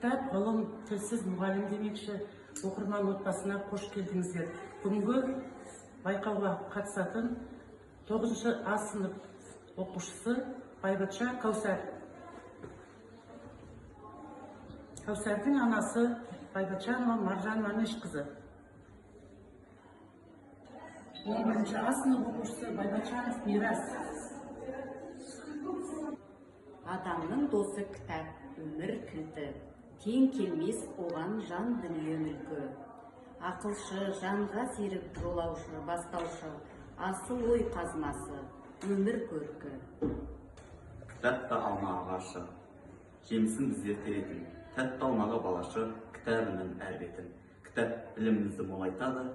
Кітап, ғылым, тілсіз мұғалім демекші, оқырман отбасына қош келдіңіздер. Бүгінгі байқауға қатысатын 9 А сынып оқушысы Байбатша Кәусар. Кәусардың анасы Байбатшанова Маржан Манешқызы. 11 А сынып оқушысы Байбатшанов Мирас. Адамның досы кітап, өмір кілті. Тең келмес оған жан дүние мүлкі. Ақылшы, жанға серік, жолаушы, бастаушы, асыл ой қазынасы, өмір көркі. Кітап та алма ағашы, жемісін біздер теретін, тәтті алмаға балашы, кітабының әр бетін. Кітап білімімізді молайтады,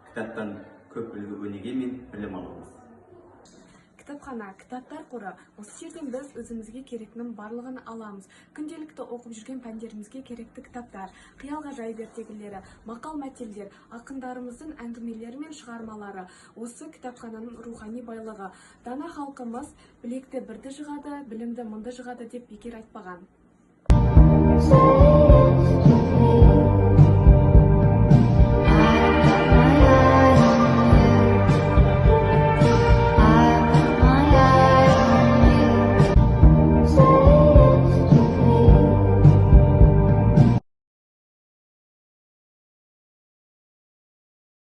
кітаптан көп үлгі өнеге мен білім аламыз. Кітапхана, кітаптар қоры. Осы жерден біз өзімізге керектінің барлығын аламыз. Күнделікті оқып жүрген пәндерімізге керекті кітаптар, қиял ғажайып ертегілері, мақал мәтелдер, ақындарымыздың әңгімелері мен шығармалары. Осы кітапхананың рухани байлығы. Дана халқымыз білекті бірді жығады, білімді мыңды жығады деп бекер айтпаған.